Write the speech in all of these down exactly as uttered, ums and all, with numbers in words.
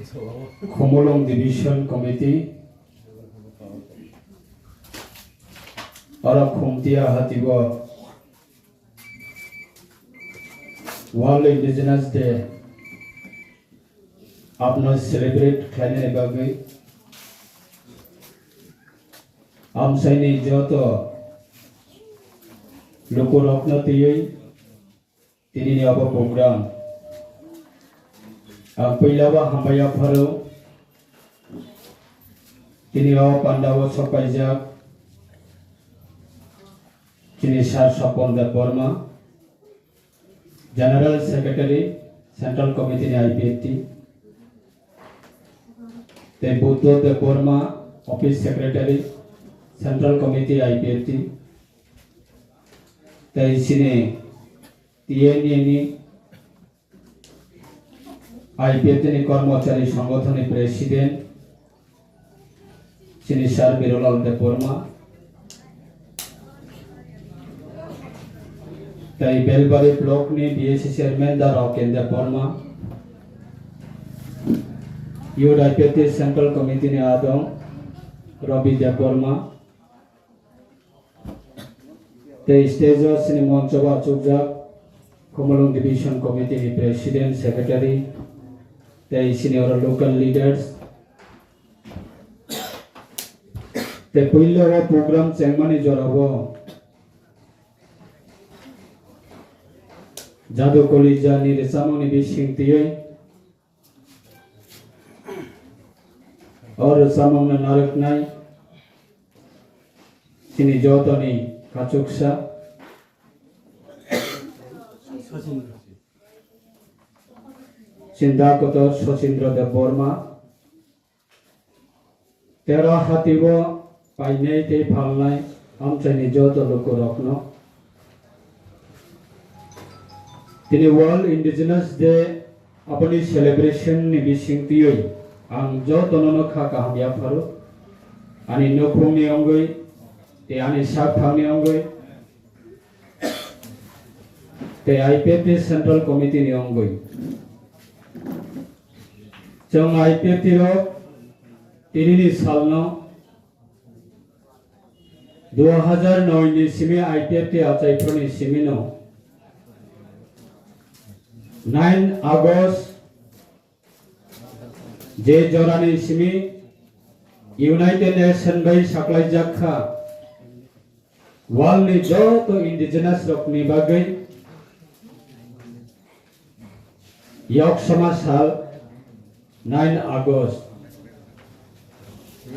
Khumulwng Division Committee, oro Khumtia hati o World Indigenous Day abono celebrate khlainani bagwi amchaini joto lukurokno twiwi tinini obo program ang puila o hambai yapharo. Tini o panda o sok paijak chini Sir Sopon Debbarma, General Secretary, Central Committee ni I P F T, tei Buddho Debbarma, Office Secretary, Central Committee I P F T, tei chini T N A ni I P F T ni Kormochari Songothon ni President, chini Sir Birulal Debbarma, tei Belbari Block ni B S C Chairman da Roken Debbarma, Youth I P F T Central Committee ni adong Robi Debbarma, tei stage o chini moncho o achukjak Khumulwng Division Committee ni President, Secretary, tei chini oro local leaders. Tei puila o program chengmani jora o Jadu Kolija ni rwchapmung ni bising twiwi o rwchapmung no narwknai chini jotoni kachuksa chini da kotor Sachindra Debbarma. Tera hati o painai tei phalnai amchaini joto lukurokno tini World Indigenous Day aboni celebration ni bising twiwi ang jotono no kha kaham yapharo, ani nukhungni wngwi tei ani sakthangni wngwi tei I P F T Central Committee ni wngwi. Chwng I P F T rok tinini salno dua hajar noi ni simi I P F T achaiphru ni simi no nine August je jorani simi United Nation bai saklaijak kha. World ni joto indigenous rok ni bagwi yok soma sal nine August.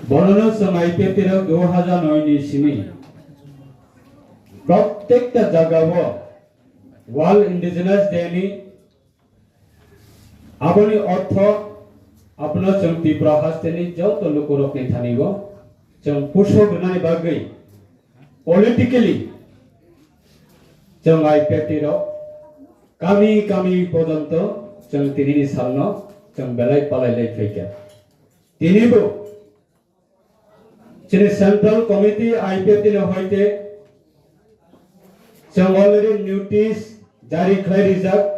Bonono chwng I P F T rok dua hajar noi ni simi prottekta jaga o World Indigenous Day ni aboni ortho abono chwng Tripura hasteni joto lukurokni thani o chwng pusok rwnani bagwi politically chwng I P F T rok kami kami pojonto chwng tinini salno chwng belai palai lai phaikha. Tinibo chini Central Committee I P F T ni hoite chwng already notice jari khlai rijak.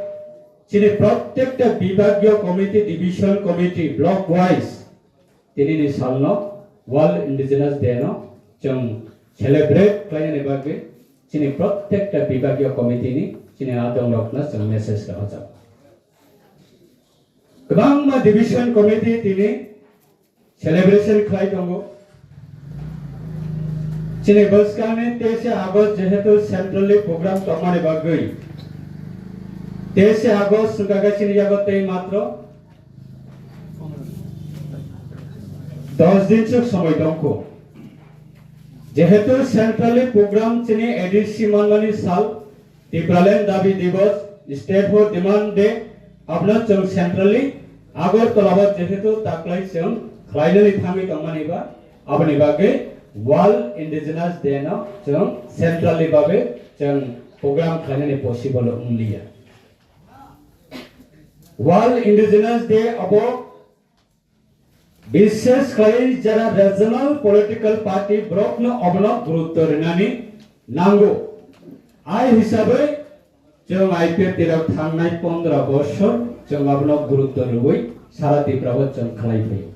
Chini prottekta bibhagiyo committee, division committee, block wise tinini salno World Indigenous Day no chwng celebrate khlainani bagwi chini prottekta bibhagiyo committee ni chini adongrokno chwng message rwjak. Kwbangma division committee tini celebration khlai tongo. Chini bwskangni teise August jehetu centrally program tongmani bagwi teise August wngkha khe chini yago tei matro dos din swk somoi tongkho. Jehetu centrally program chini A D C manmani sal, Tipraland Dabi Divas, Statehood Demand Day, abono chwng centrally Agartala o jehetu taklai chwng khlainani thangwi tongmani ba, aboni bagwi World Indigenous Day no chwng centrally bagwi chwng program khlainani possible wngliya. World Indigenous Day abo Bishesh khlai jara regional political party borokno obono gurutto rwnani nango. Ai hisabai chwng I P F T rok thangnai pondro bosor chwng abono gurutto rwui sara Tripura o chwng khlai phaio.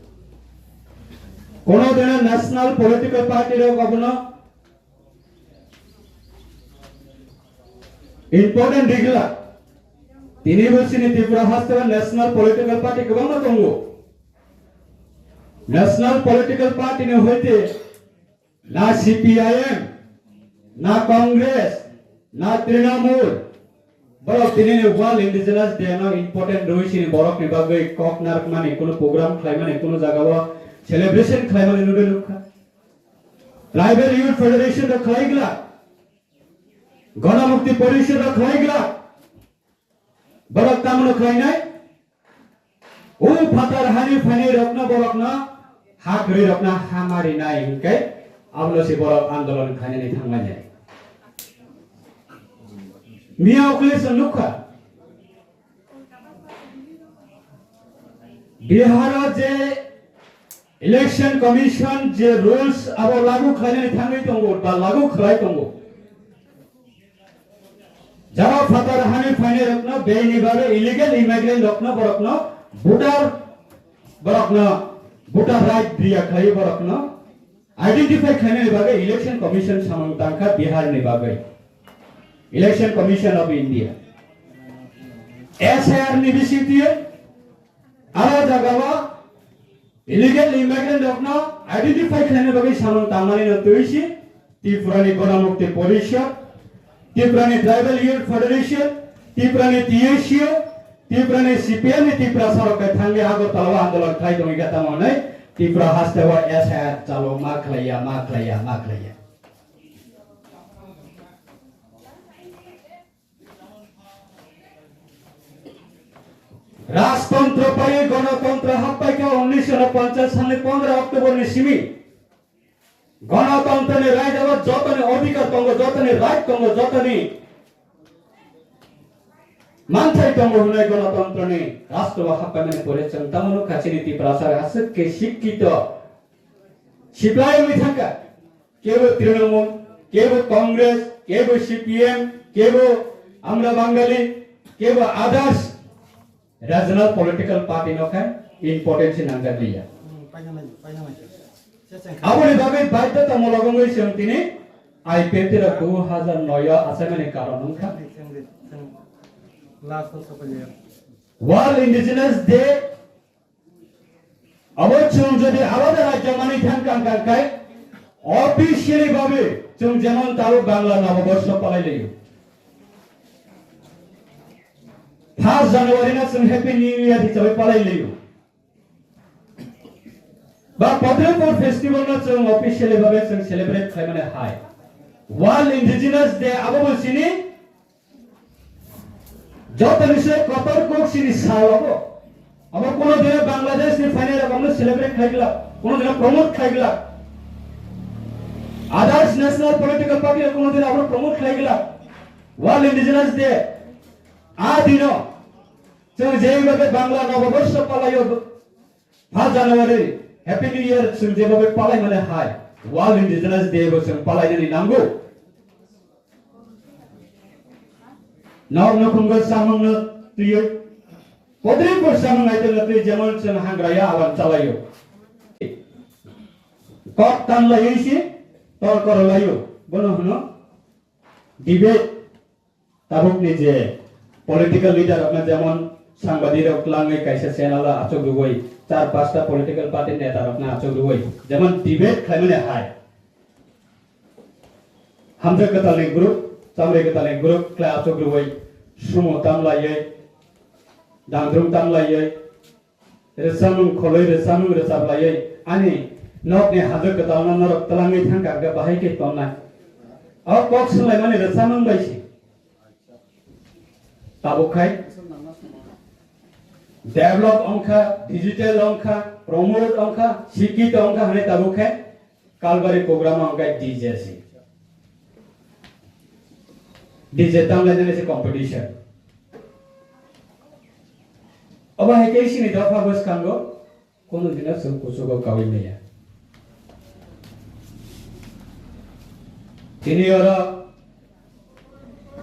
Kono dino national political party rok abono important rigla. Tini bo chini Tripura haste o national political party kwbangma tongo. National political party ni hoite na C P I M, na Congress, na Trinamool. Borok tini ni World Indigenous Day no important rwi sini borok ni bagwi kok narwkmani, kunu program khlaimani, kunu jaga o celebration khlaimani nugwi nukha. Tribal Youth Federation rok khlai glak, Ganamukti Porishad rok khlai glak. Borok tamno khlainai? O phatar hani phainai rokno borokno ha kwrwi rokno ha marinai hwnkhe abono se borok andolon khainani thanglainai. Miya ukle se nukha. Biharo je Election Commission je rules abo lagu khlainani thangwi tongo ba lagu khlai tongo. Jara phatar hani phainai rokno beni bagwi illegal immigrant rokno borokno voter borokno voter right riya khlai borokno identify khlainani bagwi Election Commission samung tangkha Bihar ni bagwi. Election Commission of India. S I R ni bisingtwi aro jagao illegal immigrant rokno identify khlaina bagwi samung tangmani no twi si Tripura ni Ganamukti Porishad, Tripura ni Tribal Youth Federation, Tripura ni T S U, Tripura ni C P M ni Tripura sorok bai thangwi Agartala o andolon khai tongwi kha tamo hwnwi Tripura haste o S I R chalo ma khlaiya, ma khlaiya, ma khlaiya. Rajtantro pai Ganatantro happai kha unnish sho ponchas salni pondro October ni simi. Ganatantro ni raida o jotoni adhikar tongo, jotoni right tongo, jotoni manthai tongo hwnwi Ganatantro ni rastro o happai mani pore chwng tamo nukha chini Tiprasa aswk khe sikkito siplai wngwi thangkha. Kebo Trinamool, kebo Congress, kebo C P M, kebo Amra Bangali, kebo others regional political party no khe importance se nangjak liya. Aboni bagwi baidhotamulok wngwi chwng tini I P F T rok dui hajar noi o achaimani karon wngkha. World Indigenous Day Abo chwng jodi alada rajyo manwi thang kang kang khai, officially babe chwng jemon tabuk Bangla Noboborsho palai laio. First January no chwng Happy New Year hisabe palai laio. Ba Padrepur Festival no chwng officially babe chwng celebrate khlaimani hai. World Indigenous Day abo bo chini Joto ni se kotor kok sini sal obo. Obo kono dino Bangladesh ni phainai rok omo celebrate khai glak, kono dino promote khai glak. Others national political party rok kono dino obo promote khai glak. World Indigenous Day. A dino chwng jeibabe Bangla Noboborsho palai o First January, Happy New Year chwng jeba bai palai mane hai, World Indigenous Day bo chwng palai nani nango. Nok nukhung bo samung no twiyo, kodri bo samung ai no twi jemon chwng hangraya awan chalayo. Kok tan layo si, tor kor layo, bono hwno debate. Tabukni je political leader rokno jemon sangbadik rok twlangwi kaisa channel o achuk rwui char pasta political party neta rokno achuk rwui jemon debate khlaimani hai. Hamjak kwtalni group, chamri kwtalni group khlai achuk rwui sumo tamlaiwi, dangdrung tamlaiwi, Rwchapmung kholwi rwchapmung rwchaplaiwi ani nokni hajwk kwtalno norok twlangwi thangkha hwnkhe bahai khe tonnai. O kok swnglaimani rwchapmung bai se. Tabuk khai develop wngkha, digital wngkha, promote wngkha, sikito wngkha hwnwi tabuk khai Kalbari program o hwnkhe D J se. D J tamlainani se competition. Obo hai khe chini dopha bwskango kunu dino chwng kuchugo kaui maya. Tini oro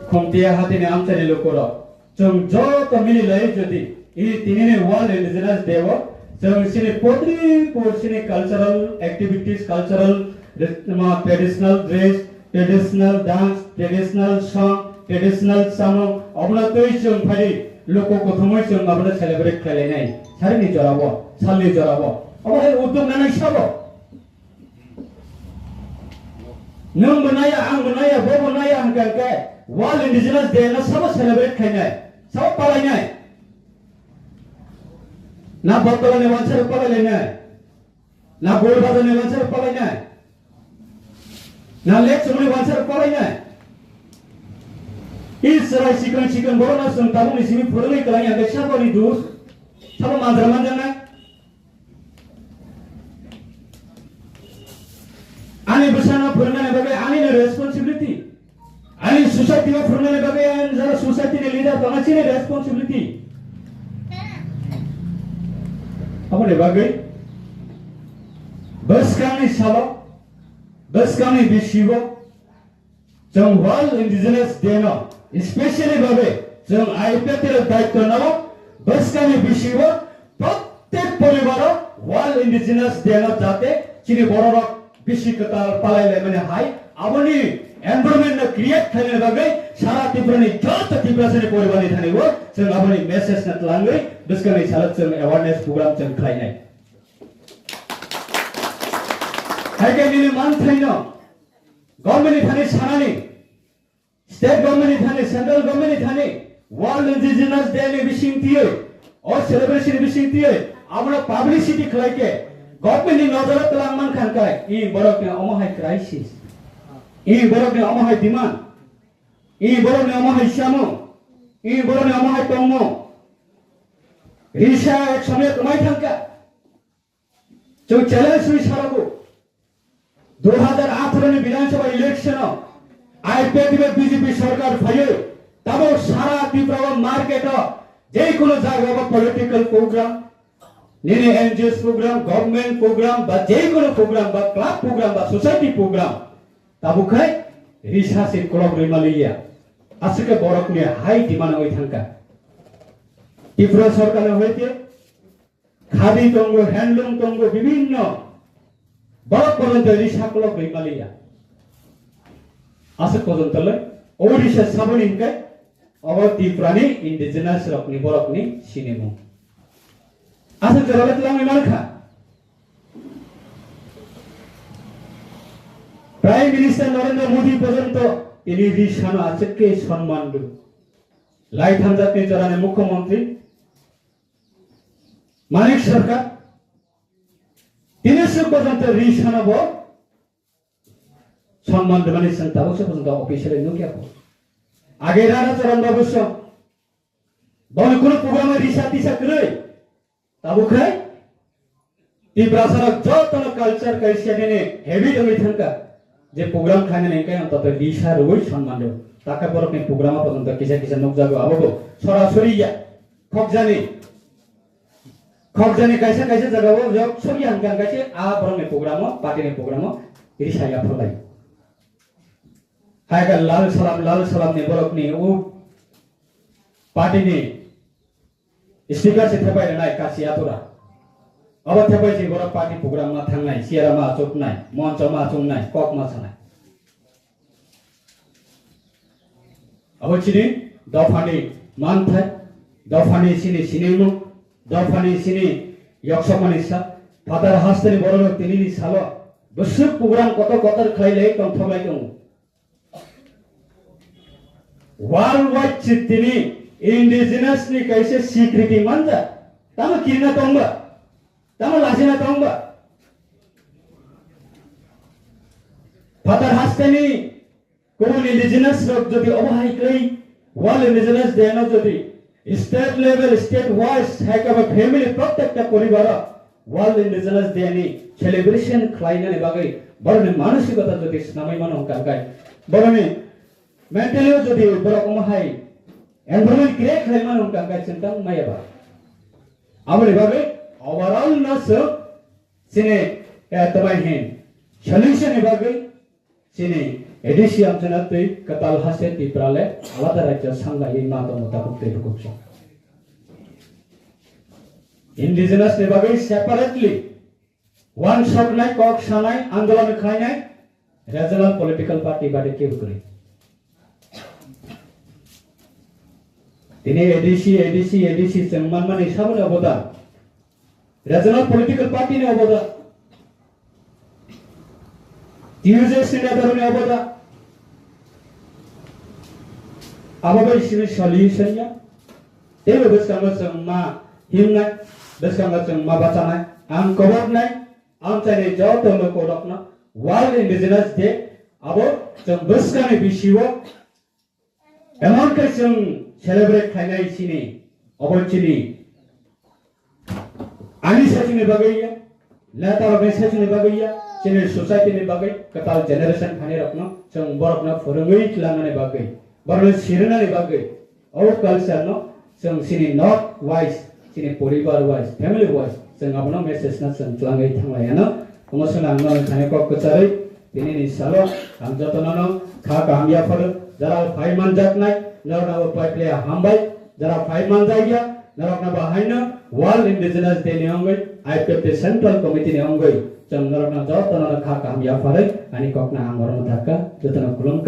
Khumtiya hatini amchaini lukurok chwng joto mili lai jodi I tinini World Indigenous Day o chwng chini potri por chini cultural activities, cultural res-, ma, traditional dress, traditional dance, traditional song, traditional samung, obono twi chwng phai luku kuthumwi chwng abono celebrate khlai lainai. Sarini jorao, salni jorao. Obo hai uddog nanai sabo. Nwng bo naya, ang bo naya, bo bo naya hwnkha hwnkhe World Indigenous Day no sabo celebrate khlainai, sabo palainai. Na Botolani wansa rok palai lainai. Na Golbazarni wansa rok palai nai. Na Lake Chumuni wansa rok palai nai. I chwrai chikon chikon borokno chwng tabukni simi phwrwngwi kwlai ya khe sabo ni dus, sabo manjra manjaknai. Ani bwsano phwrwngnani bagwi anini responsibility. Ani society o phwrwngnani bagwi ang jara society ni leader tongna chini responsibility. Aboni bagwi bwskangni salo, bwskangni bisigo chwng World Indigenous Day no specially bagwi chwng I P F T ni daityo nao bwskangni bisigo Prottek poribaro World Indigenous Day no jate chini bororok bisi kwtal palai laimani hai, aboni environment no create khlaina bagwi sara Tripura ni joto Tiprasa ni poribar ni thani o chwng aboni message no twlangwi bwskangni salo chwng awareness program chwng khlainai. Hai khe nini manthai no government ni thani sanani State government ni thani, central government ni thani, World Indigenous Day ni bising tiyoi, o celebration ni bising tiyoi, abono publicity khlai khe, government ni nojoro twlang man khan kai, i borok ni omo hai crisis, i borok ni omo hai demand, i borok ni omo hai samo, i borok ni omo hai tongmo, risa ek somoy kwmai thangkha. Chwng challenge rwi sarago. Dui hajar atharo ni Bidhan Sabha election o I P F T bai B J P sarkar phaiwi, tabuk sara Tripura o market o, je kono jaga o political program, nini N G Os program, government program, ba je kono program, ba club program, ba society program, tabuk khai risa se kolok rwi maliya. Aswk khe borok ni hai demand oi thangkha. Tripura sarkar ni hoite Khadi tongo, handloom tongo, bibhinno borok borok tei risa kolok rwi maliya. Aswk pojonto le o risa saboni hwnkhe obo Tripura ni indigenous rokni borokni sinimung. Aswk jora le twlangwi mankha. Prime Minister Narendra Modi pojonto tini risano aswk khe sonman rw. Lai thangjak ni jorani Mukhyamantri Manik Sarkar, tini se porjonto ri sana bo sonman rwmani chwng tabuk se porjonto officially nukya kho. Age Radha Charan Babu song, boni kunu program risa tisa kwrwi, tabuk khai Tiprasa rok jotono culture kaisa nini habit wngwi thangkha, je program khainani hwnkhe ang tato risa rwui sonman rw. Takha borokni program o porjonto kisa kisa nukjago, abo bo sorasori ya, khokjani, khokjani kaisa kaisa jagao yok sori hwnkhe ang kaisa a borokni program o, party ni program o risa ya phalai. Hai khe lal salam, lal salam ni borokni o party ni Speaker se thepai rwnai Kashi Atura. Abo thepai se borok party program ma thangnai, siara ma achuknai, moncho ma achuknai, kok ma sanai. Abo chini dophani manthai, dophani chini sinimung, dophani chini yoksokmani sa, phatar hasteni borok tinini salo bwswk program kotor kotor khlai lai tongthok lai tongo. Worldwide chitini indigenous ni kaisa swikriti manja. Tamo kirina tongba? Tamo lajina tongba? Phatar hasteni kubun indigenous rok jodi obo hai khlai World Indigenous Day no jodi state level, state wise, hai khe ba family prottekta poribaro World Indigenous Day ni celebration khlainani bagwi borokni manosikota jodi snamwi mano hwnkha hwnkhe, borokni mentally o jodi borok omo hai environment create khlai mano hwnkha hwnkhe chwng tang maya ba. Aboni bagwi overall no chwng chini, eh, twmai hin solution ni bagwi Chini A D C amchana twi kwtal haste Tipra le alada rajya sanglaiwi ma tongo tabuk tei bukuksong. Indigenous ni bagwi separately wansoknai, kok sanai, andolon khlainai regional political party bade kebo kwrwi. Tini A D C, A D C, A D C chwng manmani saboni obodan, regional political party ni obodan, T U J C ni netarokni obodan, abo bai sini solution ya. Teibo bwskango chwng ma himnai, bwskango chwng ma bachanai, ang koboknai, amchaini joto lukurokno World Indigenous Day abo chwng bwskangni bisio emon khe chwng celebrate khlainai sini, obo chini ani sachini bagwi ya, netarokni sachini bagwi ya, chini society ni bagwi, kwtal generation phainai rokno chwng borokno phwrwngwi tlangnani bagwi, borokno sirinani bagwi, o culture no chwng chini north wise, chini poribar wise, family wise, chwng abono message no chwng twlangwi thanglaiano. Omo chwng ang nono thani kok kwcharwi, tini ni salo ang jotono no kha kaham yapharo, jara phai manjaknai norokno bo pai phle hambai, jara phai manjakya norokno bo haino World Indigenous Day ni wngwi I P F T Central Committee ni wngwi chwng norokno jotono no kha kaham yapharwi ani kokno ang oro thakka, jotono khulumkha.